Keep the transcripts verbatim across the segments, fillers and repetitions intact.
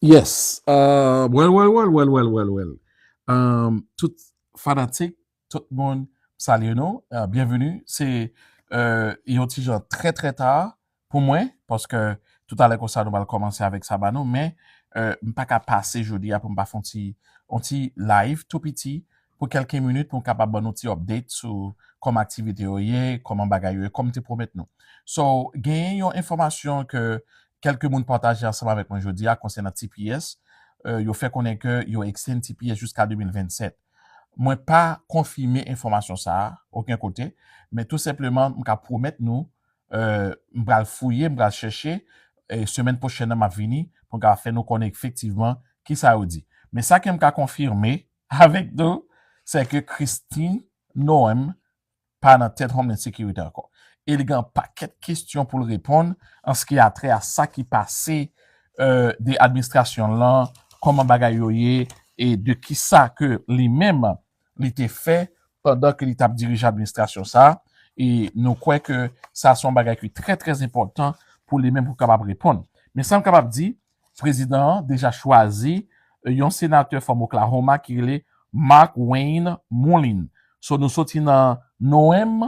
Yes. Uh, well, well, well, well, well, well, well. Um, tout fanatik, tout moun, m salye nou. Uh, byenveni. Se uh, yon ti jan trè, trè ta pou mwen, paske toutalè konsa nou pral kòmanse avèk sa ba nou, men uh, m pa ka pase jodi a pou m pa fè yon ti, yon ti live tou piti pou kèlke minit pou m kapab ban nou ti update sou kòman aktivite yo ye, kòman bagay yo ye, kòm m te pwomèt nou. So, genyen yon enfòmasyon ke kèlke moun pataje ansanm avèk mwen jodi a konsènan T P S. Euh, yo fè konnen ke yo extend T P S jiska de mil vennsèt. Mwen pa konfime enfòmasyon sa a okenn kote, men tou senpleman, m ka pwomèt nou, euh, m pral fouye, m pral chèche, e semèn pwochèn nan m ap vini pou m ka fè nou konnen efektivman ki sa yo di. Men sa ke m ka konfime avèk nou, se ke Kristi Noem pa nan tèt Homeland Security ankò. E li gen yon pakèt kesyon pou l reponn an ce qui a trait a sa ki pase euh, de administrasyon lan, kòman bagay yo ye, e de kisa ke li menm li te fè pandan ke li t ap dirije administrasyon sa. E nou kwè ke sa se yon bagay ki trè, trè enpòtan pou li menm pou kapab reponn. Men sa m kapab di, prezidan an deja chwazi euh, yon senatè from Oklahoma ki rele Mark Wayne Mullin. So nou soti nan Noem,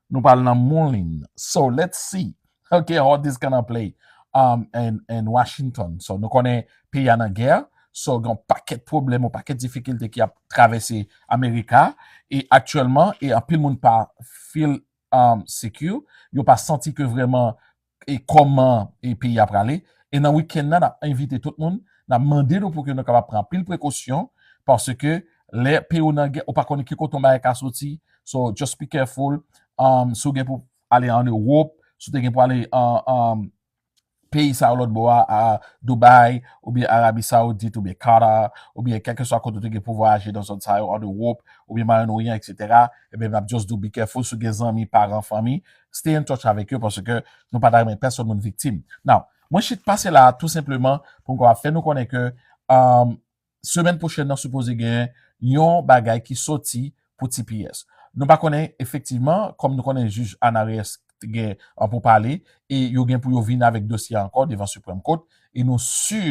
nou pral nan Mullin. So let's see, okay, how this gonna play um, in, in Washington. So nou konnen peyi a nan gè, so gen yon pakèt pwoblèm, yon pakèt difikilte ki ap travèse Amerika, e aktyèlman, e anpil moun pa feel um, secure, yo pa santi ke vrèman e kòman e peyi a prale. E nan wikenn nan, n ap envite tout moun, n ap mande nou pou ke nou kapab pran anpil prekosyon, paske lè peyi w nan gè, ou pa konnen ki kote yon bagay ka soti. So, just be careful. Um, si w gen pou ale an Ewòp, si w te gen pou ale an um, peyi sa yo lòt bò a, a Dubai, oubyen Arabi Saoudit, oubyen Qatar, oubyen kèlkeswa kote w te gen pou vwayaje nan zòn sa yo, an Ewòp, oubyen Mwayen Oryan, etsetera, ebyen, m ap just do be careful si w gen zanmi, paran, fanmi, stay in touch avèk yo, paske nou pa ta renmen pèsòn moun viktim. Now, mwen chit pase la a tou senpleman pou m kapab fè nou konnen ke um, semèn pwochèn nan sipoze gen yon bagay ki soti pou T P S. Nou pa konnen efektivman, kòm nou konnen jij Ana Reyes gen an pou pale, e yo gen pou yo vin avèk dosye a ankò devan Supreme Court, e nou si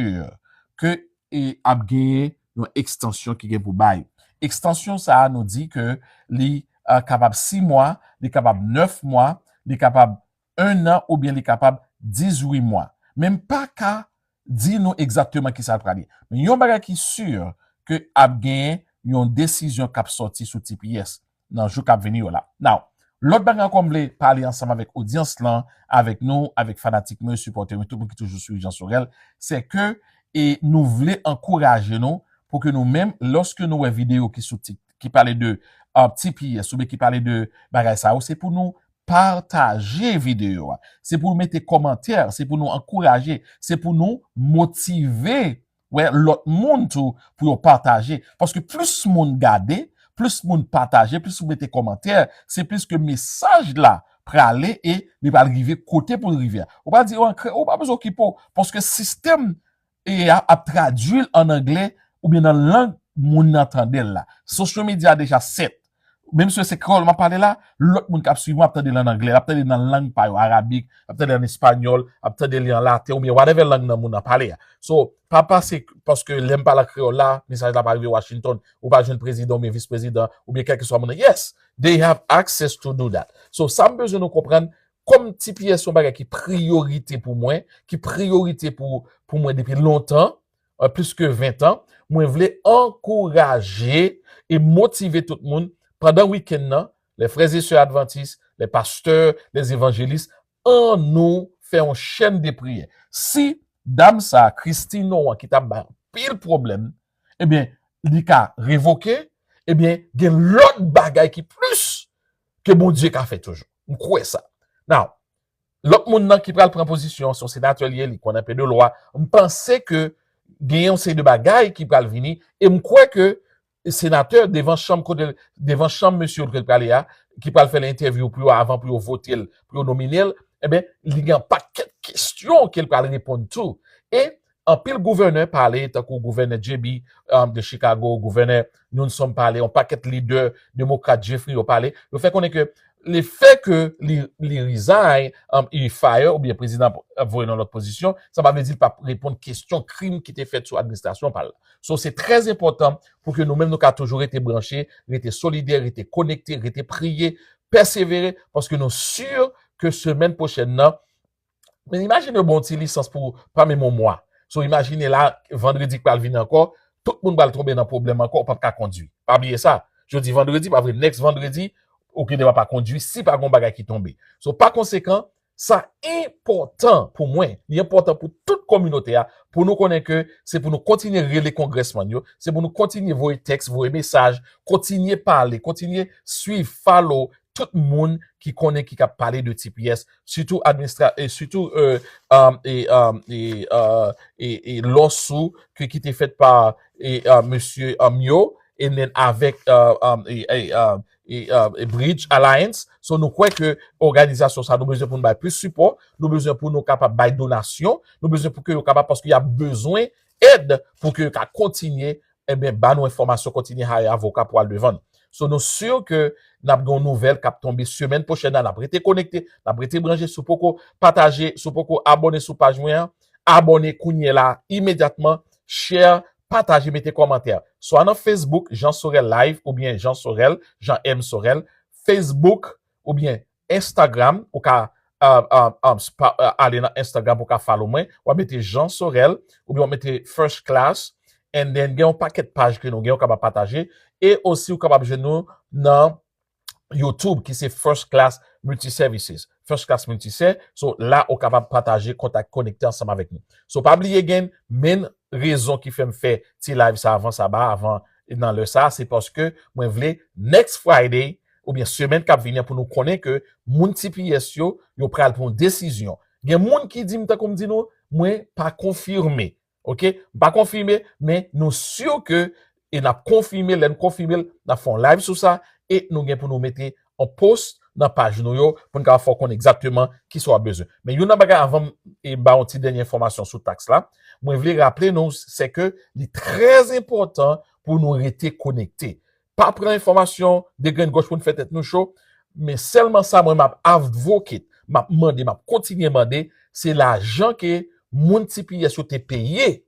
ke e ap genyen yon ekstansyon ki gen pou bay. Ekstansyon sa a, nou di ke li uh, kapab sis mwa, li kapab nèf mwa, li kapab en an oubyen li kapab dizuit mwa. Men m pa ka di nou egzakteman kisa l pral ye. Men yon bagay ki si, ke ap genyen yon desizyon k ap sòti sou T P S nan jou k ap vini yo la. Now, lòt bagay ankò m vle pale ansanm avèk odyans lan, avèk nou, avèk fanatik mwen, sipòtè mwen, tout moun ki toujou swiv Jean Sorel, se ke e nou vle ankouraje nou pou ke nou menm, lòske nou wè videyo ki sou Tik- ki pale de uh, T P S oubyen ki pale de bagay sa yo, se pou nou pataje videyo a. Se pou nou mete kòmantè, se pou nou ankouraje, se pou nou motive wè lòt moun tou pou yo pataje. Paske plis moun gade, plis moun pataje, plis moun mete kòmantè, se plis ke mesaj la prale e li pral rive kote pou l rive a. Ou pa di, ou pa bezwen okipe w, paske sistèm e a ap tradui l an anglè oubyen nan lang moun nan tande l la. Social media deja set. Menm si se kreyòl m ap pale la, lòt moun k ap swiv mwen ap tande l an anglè, l ap tande l nan lang pa yo, arabik, l ap tande l an espanyòl, l ap tande l an laten oubyen whatever lang nan moun nan pale a. So, pa panse paske lè m pale an kreyòl la, mesaj la pa rive Washington, ou pa jwenn prezidan oubyen vis prezidan oubyen kèlkeswa moun nan. Yes, they have access to do that. So, sa m bezwen nou konprann, kòm T P S se yon bagay ki priyorite pou mwen, ki priyorite pou, pou mwen depi lontan, euh, plis ke ven tan, mwen vle ankouraje e motive tout moun pandan wikenn nan, les frères et sœurs adventistes, les pasteurs, les évangélistes, annou fè yon chèn de priyè. Si dam sa, Christine Noan, ki t ap bay anpil pwoblèm, ebyen, li ka revoke, ebyen, gen lòt bagay ki plis ke Bondye ka fè toujou. M kwè sa. Now, lòt moun nan ki pral pran pozisyon, se yon senatè li ye, li konn enpe de lwa. M panse ke gen yon seri de bagay ki pral vini, e m kwè ke senatè devan chanm kote, devan chanm mesye yo ke l prale a, ki pral fè l entèvyou pou yo avan pou yo vote l, pou yo nomine l, ebyen, li gen yon pakèt kesyon ke l pral reponn tou. E anpil gouvènè pale, tankou gouvènè J B, um, de Chicago, gouvènè Newsom pale, yon pakèt lidè demokrat Jeffrey yo pale, yo fè konnen ke lefè ke li, li resign, um, li fire, oubyen prezidan ap voye nan lòt pozisyon, sa pa vle di li p ap reponn kesyon krim ki te fèt sou administrasyon pa l la. So, se trè enpòtan pou ke nou menm nou ka toujou rete branche, rete solidè, rete konekte, rete priye, pèsevere, paske nou si ke semèn pwochèn nan, men imajine yon bon ti lisans pou pa menm yon mwa. So, imajine la, vandredi k pral vini ankò, tout moun pral tonbe nan pwoblèm ankò, ou p ap ka kondwi. Pa bliye sa. Jodi vandredi, pa vre, next vandredi, ou gen dwa pa kondwi si pa gen yon bagay ki tonbe. So, pa konsekan, sa enpòtan pou mwen, li enpòtan pou tout kominote a, pou nou konnen ke se pou nou kontinye rele kongrèsmann yo, se pou nou kontinye voye tèks, voye mesaj, kontinye pale, kontinye swiv, follow tout moun ki konnen ki ka pale de T P S, sitou administra, e sitou, e, um, e, um, e, uh, e, e lòsou ke, ki te fèt pa, e, uh, mesye, um, yo, e nen avèk, uh, um, e, e, um, e, uh, e Bridge Alliance. So, nou kwè ke òganizasyon sa, nou bezwen pou nou bay plis sipò, nou bezwen pou nou kapab bay donasyon, nou bezwen pou ke yo kapab, paske y ap bezwen èd pou ke yo ka kontinye, ebyen, ba nou enfòmasyon, kontinye hire avoka pou al devan. So, nou si ke n ap gen yon nouvèl k ap tonbe semèn pwochèn nan, n ap rete konekte, n ap rete branche. Si w poko pataje, si w poko abòne sou paj mwen an, abòne kounye la, imedyatman, share, pataje, mete kòmantè. Swa nan Facebook, Jean Sorel Live, oubyen Jean Sorel, Jean M Sorel, Facebook, oubyen Instagram, ou ka, uh, uh, um, spa, uh, ale nan Instagram pou ka follow mwen, w ap mete Jean Sorel, oubyen w ap mete First Class, and then gen yon pakèt paj ke nou gen, ou kapab pataje, e osi ou kapab jwenn nou nan YouTube, ki se First Class Multi Services. First Class Multi Ser, so la ou kapab pataje, kontak, konekte ansanm avèk nou. So pa bliye gen men rezon ki fè m fè ti live sa avan saba, avan nan lè sa, se paske mwen vle next Friday, oubyen semèn k ap vini an pou nou konnen ke moun T P S yo, yo pral pran yon desizyon. Gen moun ki di m, tankou m di nou, mwen pa konfime. Oke? M pa konfime, men nou si ke, e n ap konfime, lè n konfime l, n ap fè yon live sou sa, e nou gen pou nou mete yon post nan paj nou yo, pou n kapab fè w konnen egzakteman kisa w ap bezwen. Men youn nan bagay, avan m, e, ba yon ti dènye enfòmasyon sou taks la, mwen vle raple nou, se ke li trè enpòtan pou nou rete konekte. Pa pran enfòmasyon de grenn gòch pou n fè tèt nou cho, men sèlman sa mwen m ap advocate, m ap mande, m ap kontinye mande, se lajan ke moun T P S yo te peye,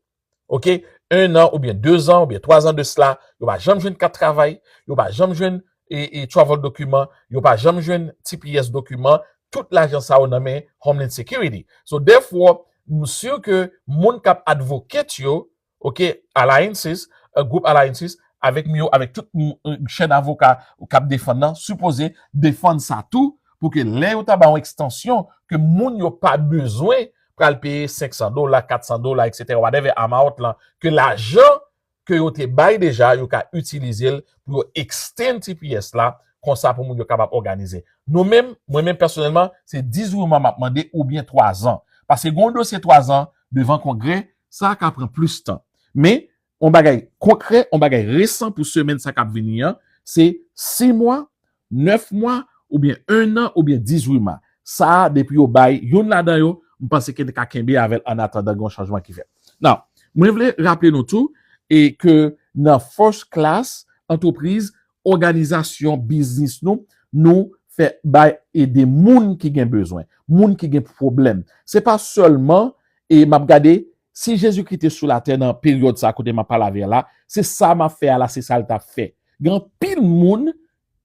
oke, en an oubyen de zan oubyen twa zan de sila, yo pa janm jwenn kat travay, yo pa janm jwenn, e, e, travel dokiman, yo pa janm jwenn T P S dokiman, tout lajan sa yo nan men Homeland Security. So, therefore, m si ke moun k ap advocate yo, oke, alliances, e, gwoup alliances, avèk m yo, avèk tout m, e, chèn avoka k ap defann nan, sipoze defann sa tou, pou ke lè yo ta ba yon ekstansyon, ke moun yo pa bezwen pral peye senk san dola, kat san dola, et cetera, whatever amount lan, ke lajan ke yo te bay deja, yo ka itilize l pou yo extend T P S la, konsa pou moun yo kapab òganize. Nou menm, mwen menm pèsonèlman, se dizuit mwa m ap mande oubyen twa zan. Paske gen yon dosye twa zan devan Kongrè, sa ka pran plis tan. Men, yon bagay konkrè, yon bagay resan pou semèn sa k ap vini an, se sis mwa, nèf mwa, oubyen en an, oubyen dizuit mwa. Sa a, depi yo bay youn ladan yo, m panse ke n ka kenbe avè l annatandan gen yon chanjman ki fèt. Now, mwen vle raple nou tou, e ke nan First Class, antrepriz, òganizasyon, biznis nou, nou fè bay ede moun ki gen bezwen, moun ki gen pwoblèm. Se pa sèlman, e m ap gade, si Jezikri te sou latè nan peryòd sa kote m ap pale avè w la, se sa m ap fè a la, se sa l t ap fè. Gen anpil moun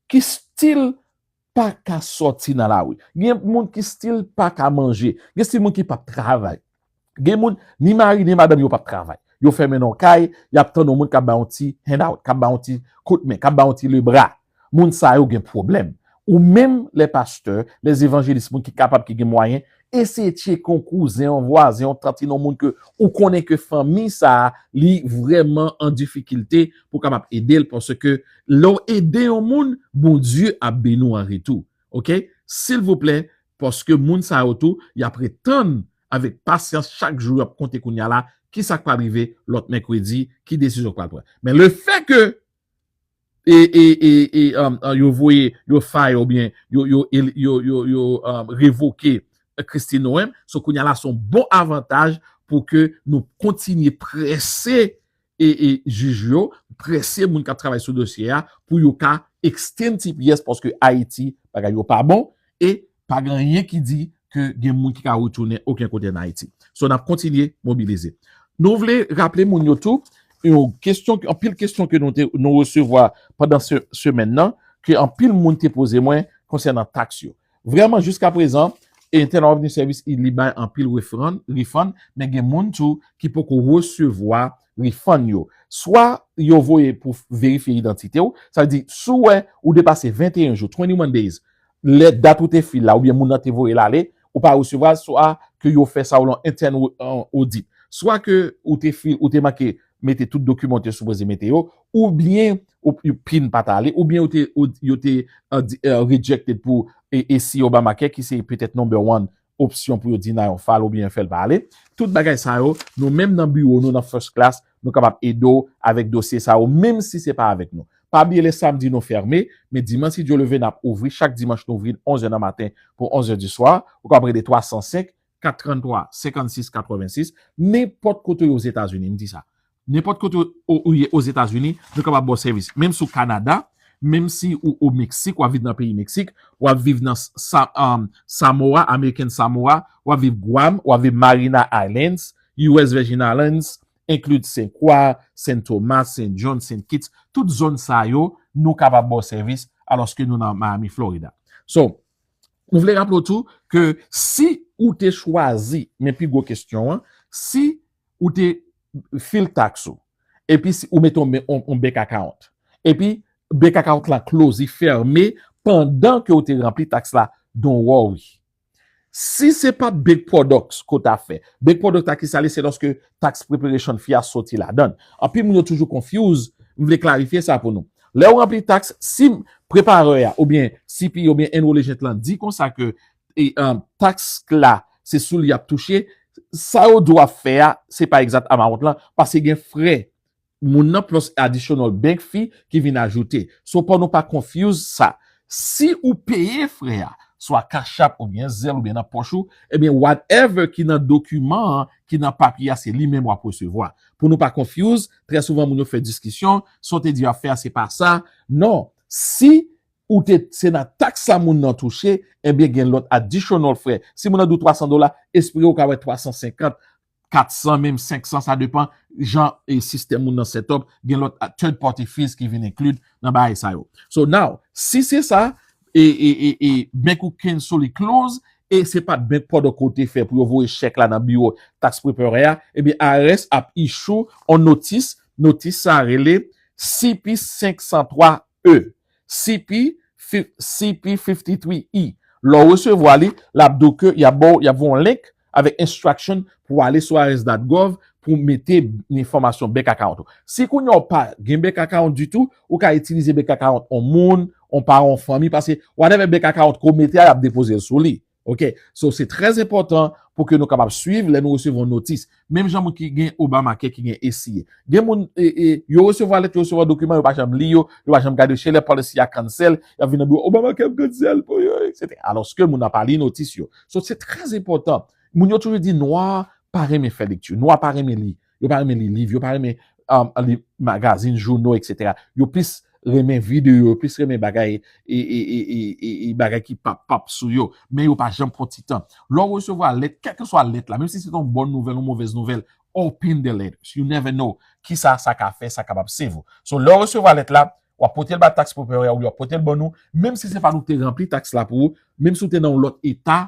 ki still pa ka sòti nan lari. Gen moun ki still pa ka manje. Gen still moun ki p ap travay. Gen moun, ni mari, ni madanm yo p ap travay. Yo fèmen nan yon kay, y ap tann yon moun k ap ba yon ti handout, k ap ba yon ti kout men, k ap ba yon ti lebra. Moun sa yo gen pwoblèm. Ou menm, lè pastè, lè evanjelis, moun ki kapab, ki gen mwayen, eseye tcheke yon kouzen, yon vwazen, yon tantin, yon moun ke ou konnen ke fanmi sa a, li vrèman an difikilte pou w kapab ede l, paske lè w ede yon moun, Bondye ap beni w an retou. Oke? Silvouplè, paske moun sa yo tou, y ap ret tann avèk pasyans chak jou, y ap konte kounye a la, ki sa k pral rive lòt mèkredi, ki desizyon k pral pran. Men lefètke e, e, e, e, um, uh, yo voye, yo fire oubyen yo, yo, yo, yo, yo, um, revoke Kristi Noem. So, kounye a la, se yon bon avantaj pou ke nou kontinye prese e, e jij yo, prese moun k ap travay sou dosye a pou yo ka extend T P S, paske Ayiti, bagay yo pa bon, e pa gen anyen ki di ke gen moun ki ka retounen okenn kote an Ayiti. So, n ap kontinye mobilize. Nou vle raple moun yo tou, yon kesyon, anpil kesyon ke nou te, nou resevwa pandan se, semèn nan, ke anpil moun te poze mwen konsènan taks yo. Vrèman, jiska prezan, Internal Revenue Service, li bay anpil refund, refund, men gen moun tou ki poko resevwa refund yo. Swa yo voye pou verifye idantite w, sa vle di, si w wè ou depase venteyen jou, twenty-one days, lè dat ou te fil la, oubyen moun nan te voye l ale, ou pa resevwa l, swa ke yo fè sa w lan intern audit. Swa ke ou te fil, ou te manke mete tout dokiman w te sipoze mete yo, oubyen ou, ou pin pa t ale, oubyen yo te, ou, yo te uh, di- uh, rejected pou e, e si Obamacare ki se petèt number one opsyon pou yo deny yon file oubyen fè l pa ale. Tout bagay sa yo, nou menm nan biwo nou nan first class, nou kapab ede w avèk dosye sa yo, menm si se pa avèk nou. Pa bliye lè samdi nou fèmen, men dimanch si Dye le ve n ap ouvri, chak dimanch nou ouvri onzè nan maten pou onzè di swa, ou kapab rele twa san senk, kat trant twa, senkannsis, katrevensis, nenpòt kote w ye Ozetazini, m di sa. Nenpòt kote w, ou ye Ozetazini, nou kapab ba w sèvis. Menm si w Kanada, menm si ou o Meksik, w ap viv nan peyi Meksik, w ap viv nan Sa- um, Samoa, American Samoa, w ap viv Guam, w ap viv Mariana Islands, U S Virgin Islands, include Saint Croix, Saint Thomas, Saint John, Saint Kitts, tout zòn sa yo, nou kapab ba w sèvis alòske nou nan Miami, Florida. So, nou vle raple w tou ke si ou te chwazi, men pi gwo kesyon an, si ou te fil taks ou, epi si ou mete yon, yon, yon bank account, epi bank account la close, li fèmen pandan ke ou te ranpli taks la, don't worry. Si se pa bank products ke w ta fè, bank product la ki sa li, se lòske tax preparation fee a soti ladan l. Anpil moun yo toujou confuse, m vle klarifye sa pou nou. Lè w ranpli taks, si preparè a, oubyen C P A, oubyen enrolled agent lan di konsa ke e, um, taks la, se sou li y ap touche, sa yo dwe fè a, se pa exact amount lan, paske gen frè moun nan plus additional bank fee ki vin ajoute. So, pou nou pa confuse sa. Si ou peye frè a, swa Cash App oubyen Zelle oubyen nan pòch ou, ebyen, whatever ki nan dokiman an, ki nan papye a, se li menm w ap resevwa. Pou nou pa confuse, trè souvan moun yo fè diskisyon, sa w te di y ap fè a, se pa sa. Non, si ou te, se nan taks sa moun nan touche, ebyen, gen lòt additional frè. Si moun nan di w twa san dola, espere w ka wè twa san senkant, kat san, menm senk san, sa depann jan e sistèm moun nan set up, gen lòt a- third party fees ki vin include nan bagay sa yo. So now, si se sa, e, e, e, e bank ou cancel li close, e se pa t bank product ke w te fè pou yo voye chèk la nan biwo tax preparer a, ebyen, I R S ap issue on notice, notice sa rele C P senk san twa E, C P, fi- C P fifty-three E. Lè w resevwa li, l ap di w ke y ap ba w, y ap voye yon link avèk instruction pou w ale sou I R S dot gov pou w mete enfòmasyon bank account ou. Si kounye a w pa gen bank account ditou, ou ka itilize bank account yon moun, yon paran, yon fanmi, paske whatever bank account ke w mete a, y ap depoze l sou li. Ok? So, se trè enpòtan pou ke nou kapab swiv lè nou resevwa yon notis. Menm jan moun ki gen Obamacare, ki gen A C A. Gen moun, e, e, yo resevwa lèt, yo resevwa dokiman, yo pa janm li yo, yo pa janm gade, se lè policy a cancel, y ap vin nan biwo, Obamacare ap cancel pou yo, et cetera. Alòske moun nan pa li notis yo. So, se trè enpòtan. Moun yo toujou di nwa pa renmen fè lekti, nwa pa renmen li, yo pa renmen li liv, yo pa renmen um, li magazin, jouno, et cetera. Yo plis renmen videyo, yo plis renmen bagay e, e, e, e, e, e bagay ki pap pap sou yo, men yo pa janm pran ti tan. Lè w resevwa lèt, kèlkeswa lèt la, menm si se yon bòn nouvèl, yon movèz nouvèl, open the letters. You never know kisa sa ka fè, sa kapab save ou. So, lè w resevwa lèt la, w ap pote l ba tax preparer a, ou yo ap pote l ban nou, menm si se pa nou ki te ranpli taks la pou ou, menm si w te nan yon lòt eta,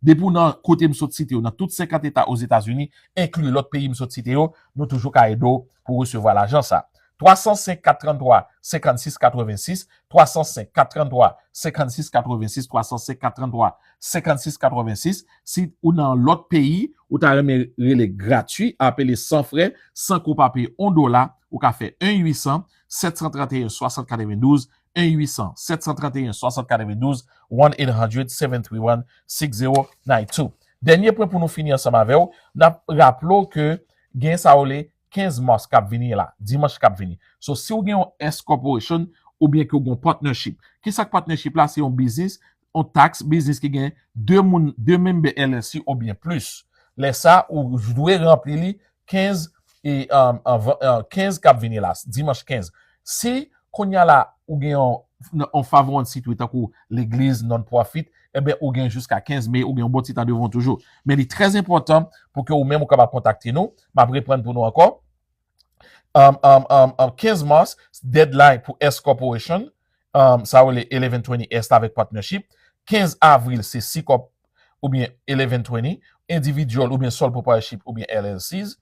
depi w nan kote m sot site yo, nan tout senkant eta Ozetazini, enkli lòt peyi m sot site yo, nou toujou ka ede w pou w resevwa lajan sa. Twa san senk kat trant twa senkannsis katrevensis, twa san senk kat trant twa senkannsis katrevensis, twa san senk kat trant twa senkannsis katrevensis. Si ou nan lòt peyi, ou ta renmen rele gratui, apele san frè, san ke w pa peye yon dola, ou ka fè en uit san, sèt san trant e en, swasant katrevendouz, en uit san, sèt san trant e en, swasant katrevendouz, one eight hundred, seven three one, six zero nine two. Dènye pwen pou nou fini ansanm avè w, n ap raple w ke gen sa yo rele kenz mas k ap vini la, dimanch k ap vini. So, si w gen yon S corporation oubyen ke w gen yon partnership, kisa k partnership la? Se yon biznis, yon tax biznis ki gen de moun, de member L L C oubyen plis. Lè sa, ou dwe ranpli li kenz e, um, anvan, uh, kenz k ap vini la, dimanch kenz. Si kounye a la, ou gen yon, yon five oh one C three tankou legliz, non-profit, ebyen, ou gen jiska kenz me, ou gen yon bon ti tan devan w toujou. Men li trè enpòtan pou ke ou menm ou kapab kontakte nou. M ap reprann pou nou ankò. Um, um, um, um, kenz mas, deadline pou S Corporation, um, sa yo rele eleven twenty S la avèk partnership. Kenz avril, se C Corp oubyen eleven twenty. Individual oubyen sole proprietorship oubyen L L Cs.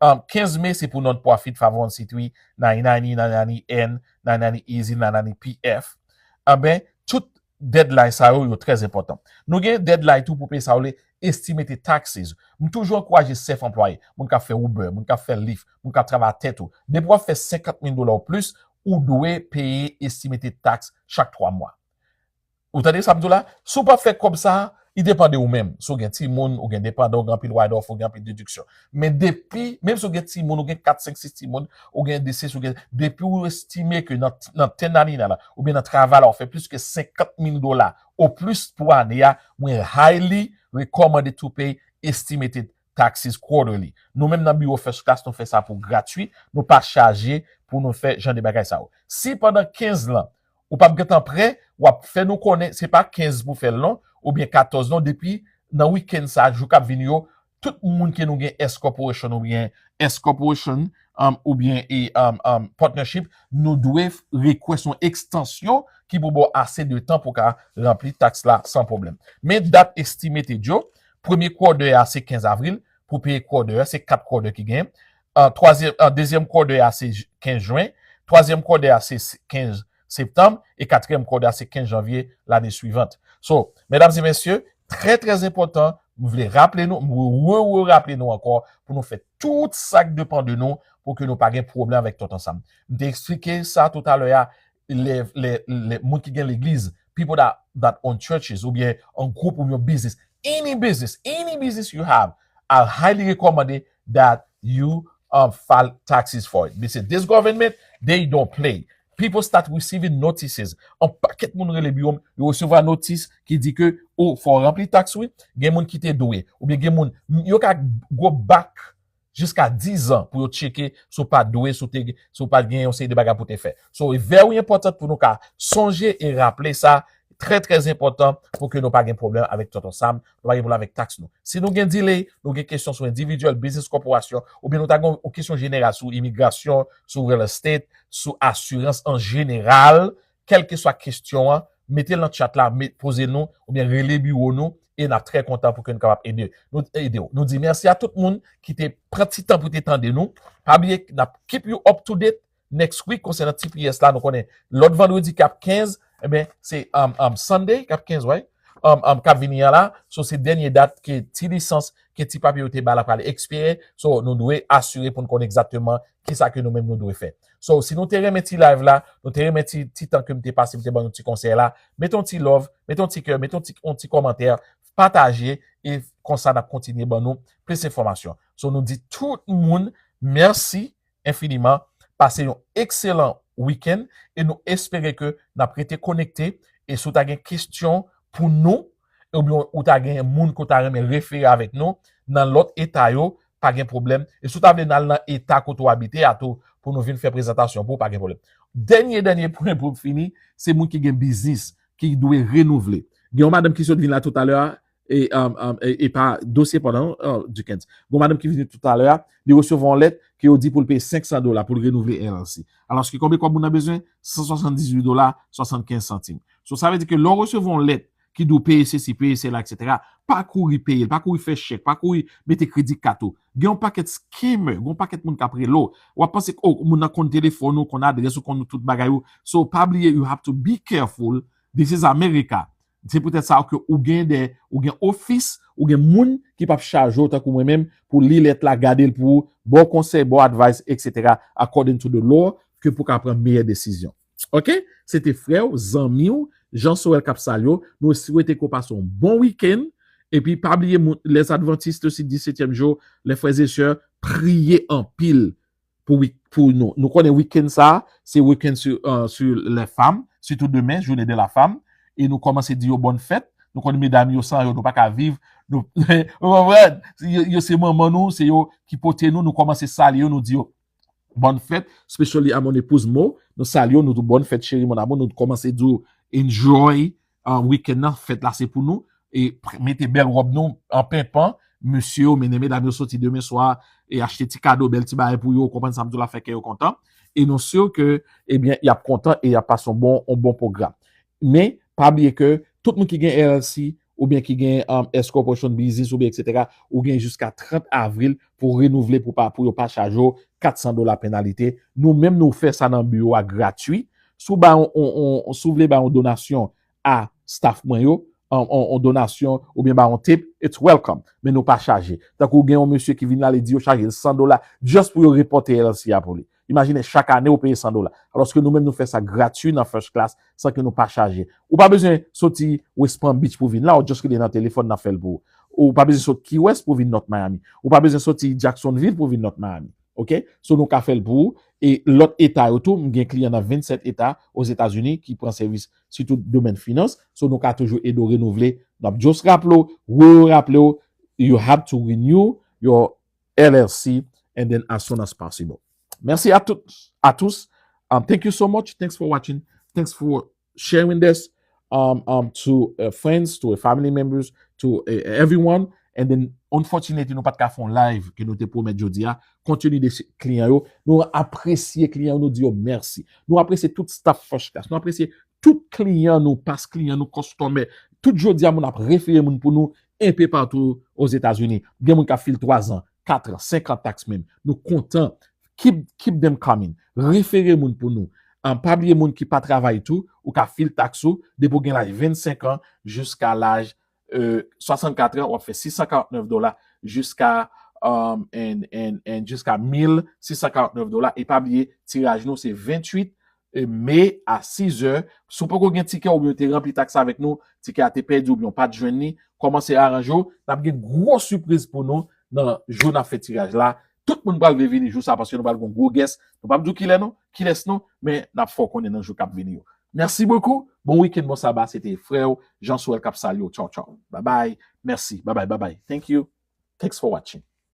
Um, kenz me, se pou non-profit, five oh one C three, ninety ninety, ninety ninety N, ninety ninety Easy, ninety ninety P F. Anben, tout deadline sa yo, yo trè enpòtan. Nou gen deadline tou pou peye sa yo rele estimated taxes. M toujou ankouraje self-employed, moun k ap fè Uber, moun k ap fè Lyft, moun k ap travay a tèt ou. Depi w ap fè senkant mil dola ou plis, ou dwe peye estimated tax chak twa mwa. Ou tande sa m di w la? Si w p ap fè kòb sa, li depann de ou menm. Si w gen timoun, ou gen depandan, ou gen anpil write-off, ou gen anpil dediksyon. Men depi, menm si w gen timoun, ou gen kat, senk, sis timoun, ou gen de sis, ou gen, depi w estime ke nan, nan ten ninety-nine la, oubyen nan travay la, ou fè plis ke senkant mil dola ou plis pou ane a, mwen highly recommended to pay estimated taxes quarterly. Nou menm nan biwo First Class, nou fè sa pou gratwi, nou pa chaje pou nou fè jan de bagay sa yo. Si pandan kenz lan, ou p ap gentan prè, w ap fè nou konnen, se pa kenz pou fè l non, oubyen katòz non, depi nan wikenn sa, jou k ap vini yo, tout moun ke nou gen S Corporation oubyen S Corporation, um, oubyen e, um, um, partnership, nou dwe request yon ekstansyon ki pou ba w ase de tan pou ka ranpli tax la san pwoblèm. Men dat estimated yo, premye quarter a se kenz avril, pou peye quarter, se kat quarter ki gen. Uh, twazyèm, uh, dezyèm quarter a se j-, kenz jen, twazyèm quarter a se s-, kenz septanm, e katriyèm quarter a se kenz janvye lane swivan. So, medam e mesye, trè, trè enpòtan, m vle raple nou, m re, re, re raple nou ankò, pou nou fè tout sa k depann de nou, pou ke nou pa gen pwoblèm avèk Tonton Sam. M te eksplike sa toutalè a, lè, lè, lè moun ki gen legliz, people that, that own churches, oubyen an gwoup, oubyen yon business, any business, any business you have, I highly recommend that you, um, file taxes for it. Because this government, they don't play. People start receiving notices. An pakèt moun rele biwo m, yo resevwa notis ki di ke, oh, fò w ranpli tax wi. Gen moun ki te dwe, oubyen gen moun, yo ka go back jiska diz an pou yo tcheke si w pa dwe, si w te, si w pa gen yon seri de bagay pou te fè. So, e very important pou nou ka sonje e raple sa, trè, trè enpòtan pou ke nou pa gen pwoblèm avèk Tonton Sam, nou pa gen pwoblèm avèk tax nou. Si nou gen delay, nou gen kesyon sou individual, business, corporation, oubyen nou ta gen yon kesyon jeneral sou imigrasyon, sou real estate, sou asirans an jeneral, kèlkeswa kesyon an, mete l nan chat la, met, poze nou, oubyen rele biwo nou, e n ap trè kontan pou ke nou kapab ede, nou ede w. Nou di mèsi a tout moun ki te pran ti tan pou te tande nou. Pa bliye, n ap keep you up to date next week konsènan T P S la. Nou konnen lòt vandredi k ap kenz, ebyen, se, um, um, Sunday k ap kenz, right? Um, um, k ap vini an la. So, se dènye dat ke ti lisans, ke ti papye yo te ba la pral ekspire. So, nou dwe asire pou n konn egzakteman kisa ke nou menm nou dwe fè. So, si nou te renmen ti live la, nou te renmen ti, ti tan ke m te pase, m te ban nou ti konsèy la, mete yon ti love, mete yon ti kè, mete yon ti, yon ti kòmantè, pataje, e konsa n ap kontinye ban nou plis enfòmasyon. So, nou di tout moun mèsi enfiniman, pase yon ekselan wikenn, e nou espere ke n ap rete konekte, e si w ta gen kesyon pou nou, oubyen ou ta gen moun ke w ta renmen refere avèk nou nan lòt eta yo, pa gen pwoblèm. E si w ta vle n al nan eta kote w abite a tou, pou nou vin fè prezantasyon pou w, pa gen pwoblèm. Dènye, dènye pwen pou m fini, se moun ki gen biznis, ki dwe renouvle. Gen yon madanm ki sot vin la toutalè a, e, um, um, e, e pa dosye pandan, uh, Dickens. Gen yon madanm ki vin toutalè a, li resevwa yon lèt ke yo di pou l peye senk san dola pou l renouvle L L C. Alòske konbyen kòb moun nan bezwen? San swasanndizuit dola, swasannkenz santim. So, sa vle di ke lè w resevwa yon lèt ki di w peye sesi, peye sela, etsetera, pa kouri peye l, pa kouri fè chèk, pa kouri mete kredi kat ou. Gen yon pakèt scammer, gen yon pakèt moun k ap rele w. W ap panse ke, oh, moun nan konn telefòn ou, konn adrès ou, konn tout bagay ou. So, pa bliye, you have to be careful. This is America. Se poutèt sa ke ou gen de, ou gen ofis, ou gen moun ki p ap chaje w tankou mwen menm pou li lèt la, gade l pou ou, ba w konsèy, ba w advice, etsetera, according to the law, ke pou w ka pran meyè desizyon. Ok? Se te frè w, zanmi w, Jean Sorel k ap salye w. Nou swete ke w pase yon bon wikenn. Epi pa bliye, moun, les adventistes aussi disetyèm jou, les frères et sœurs, priye anpil pou, pou nou. Nou konnen wikenn sa, se week-end sur, euh, sur les femmes, sitou demen, jounen de la femme. E nou kòmanse di yo bòn fèt. Nou konnen medam yo, san yo, nou pa ka viv, Nou, ou konprann? Yo, yo se manman nou, se yo ki pote nou, nou kòmanse salye yo, nou di yo, bonne fête, especially à mon épouse Mo, nou salye yo, nou di bonne fête chérie, mon amour, nou kòmanse di yo, enjoy uh, weekend nan, fèt la se pou nou, e mete bèl wòb nou an penpan, mesye yo, mennen medam yo soti demen swa, e achte ti kado, bèl ti bagay pou yo, ou konprann sa m di w la, fè kè yo kontan, e nou si ke, ebyen, y ap kontan e y ap pase yon bon, yon bon pwogram. Men, pa bliye ke tout moun ki gen L L C oubyen ki gen um, S Corporation Business oubyen etsetera, ou gen jiska trant avril pou renouvle pou pa pou yo pa chaje w kat san dola penalite. Nou menm nou fè sa nan biwo a gratui. Si w ba yon, yon, yon, si w vle ba yon donasyon a staff mwen yo, yon, yon, yon donasyon oubyen ba yon tip, it's welcome. Men nou pa chaje. Tankou gen yon mesye ki vin la, li di yo chaje l san dola just pou yo repòte L L C a pou li. Imajine chak ane ou peye san dola. Alòske nou menm nou fè sa gratui nan first class san ke nou pa chaje. Ou pa bezwen soti West Palm Beach pou vin la, ou just rele nan telefòn, n ap fè l pou ou. Ou pa bezwen soti Key West pou vin North Miami. Ou pa bezwen soti Jacksonville pou vin North Miami. Ok? So nou ka fè l pou ou. E lòt eta yo tou, m gen kliyan nan vennsèt eta Ozetazini ki pran sèvis sitou domèn finans. So nou ka toujou ede w renouvle. N ap just raple w, re-raple w, you have to renew your L L C and then as soon as possible. Merci à toutes, à tous. Um, thank you so much. Thanks for watching. Thanks for sharing this um, um, to uh, friends, to uh, family members, to uh, everyone. And then, unfortunately, nou pa t ka fè yon live ke nou te pwomèt jodi a. Kontinye de kliyan yo. Nou apresye kliyan yo, nou di yo mèsi. Nou apresye tout staff first class. Nou apresye tout kliyan nou, past kliyan nou, customer. Tout jodi a, moun ap refere moun pou nou enpe patou Ozetazini. Gen moun k ap fil twa zan, kat an, senk an taks menm. Nou kontan. Keep, keep them coming. Refere moun pou nou. Um, pa bliye moun ki pa travay tou, ou ka fil taks ou, depi w gen laj vennsenk an jiska laj euh, swasannkat an, w ap fè sis san karant nèf dola jiska um, and, and, and jiska mil sis san karant nèf dola. E pa bliye, tiraj nou se venntuit me a sizè. Si w poko gen tikè oubyen w te ranpli taks avèk nou, tikè a te pèdi oubyen w pa t jwenn li, kòmanse aranje w. N ap gen gwo sipriz pou nou nan jou n ap fè tiraj la. Tout moun pral vle vini jou sa paske nou pral gen gwo guest. Nou p ap di w kilè non, kilès non, men n ap fè w konnen nan jou k ap vini yo. Merci beaucoup. Bon week-end, bon sabbat. C'était frère Jean Souel Capsalio. Ciao, ciao. Bye bye. Merci. Bye bye, bye bye. Thank you. Thanks for watching.